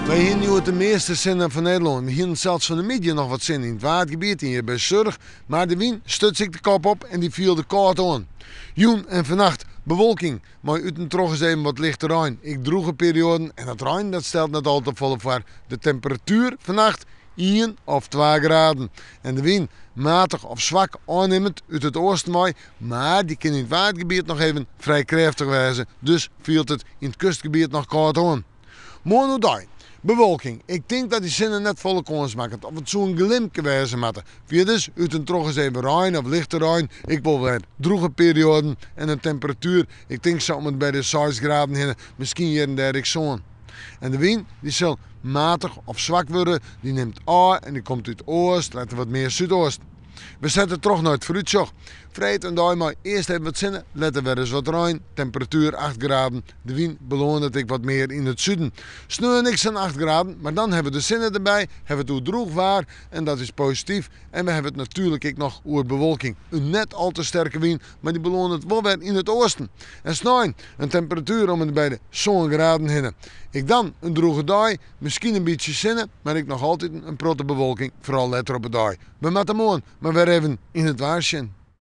Wy hienen hjoed de measte sinne fan Nederlân. We hienen sels fan 'e middei noch wat sinne yn it Waadgebiet en hjir by Surch, mar de wyn stuts ek de kop op en dy fielde kâld oan. Jûn en fannacht bewolking, mei út en troch ris even wat lichte rein. Ek drûge perioaden en dat rein dat stelt net al te folle foar. De temperatuer fannacht ien of twa graden en de wyn matich of swak oannimmend út it oasten wei, mar dy kin yn it Waadgebiet noch even frij krêftich wêze, dus fielt it yn it kustgebiet noch kâld oan. Moarn oerdei bewolking. Ik tink dat dy sinne net folle kâns makket of it soe in glimke wêze moatte. Fierders út en troch ris even rein of lichte rein, ek wol wer drûge perioaden en in temperatuer, ik tink sa om en by de seis graden hinne, miskien hjir en dêr ek sân. En de wyn dy sil matich of swak wurde, dy nimt ôf en dy komt út oast, letter wat mear súdoast. We sette troch nei it foarútsjoch. Freed in dei mei earst even wat sinne, letter wer ris wat rein, temperatuer acht graden. De wyn beloanet ek wat mear yn it suden. Sneon ek sa'n acht graden, mar dan hawwe we de sinne derby, hawwe we it oer drûch waar en dat is posityf. En we hawwe it natuerlik ek noch oer bewolking. In net al te sterke wyn, mar dy beloanet wol wer yn it oasten. En snein in temperatuer om en by de sân graden hinne. Ek dan in drûge dei, miskien in bytsje sinne, mar ek noch altyd in protte bewolking, foaral letter op 'e dei. We moatte moarn mar wer even yn it waar sjen.